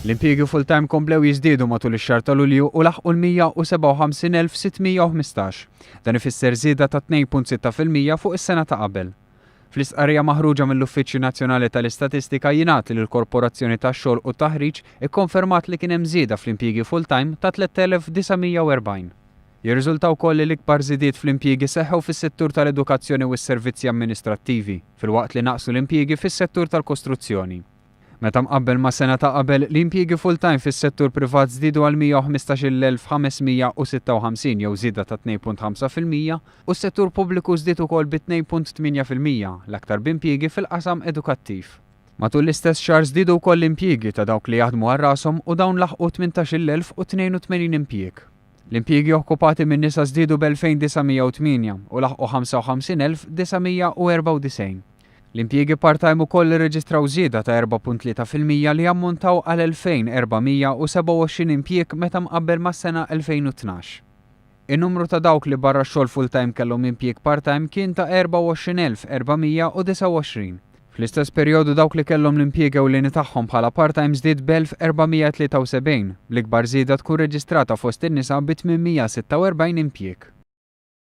L-impjiegi full-time komplew jiżdiedu matul ix-xahar ta' Lulju u laħqu l-157,615. Dan ifisser żieda ta' 2.6% fuq is-sena ta' qabel. Fl-istqarrija maħruġa mill-Uffiċċju Nazzjonali tal-Istatistika jingħad li l-Korporazzjoni tax-Xogħol u t-Taħriġ ikkonfermat li kien hemm żieda fl-impjiegi full-time ta' 3,940. Jirriżulta wkoll li l-ikbar żidiet fl-impjiegi seħħew fis-settur tal-edukazzjoni u s-servizzi amministrattivi, filwaqt li naqsu l-impjiegi fis-settur tal-kostruzzjoni. Meta mqabbel mas-sena ta' qabel, l-impjiegi full-time fis-settur privat żdiedu għal 115,556 jew żieda ta' 2.5% u s-settur pubbliku żdied ukoll bi 2.8%, l-aktar b'impjiegi fil-qasam edukattiv. Matul l-istess xahar żdiedu wkoll l-impjiegi ta' dawk li jaħdmu għal rashom u dawn laħqu 18,082 impjieg. L-impjiegi okkupati min-nisa żdiedu b'2,908 u laħqu 55,994. L-impjiegi part-time ukoll irreġistraw żieda ta' 4.3% li jammontaw għal 2,427 impjieg meta mqabbel mas-sena 2012. In-numru ta' dawk li barra x-xogħol full-time kellhom impjieg part-time kien ta' 24,429. Fl-istess perjodu dawk li kellhom l-impjieg ewlieni tagħhom bħala part-time żdied b'1,473, bl-ikbar żieda tkun reġistrata fost in-nisa bi 846 impjieg.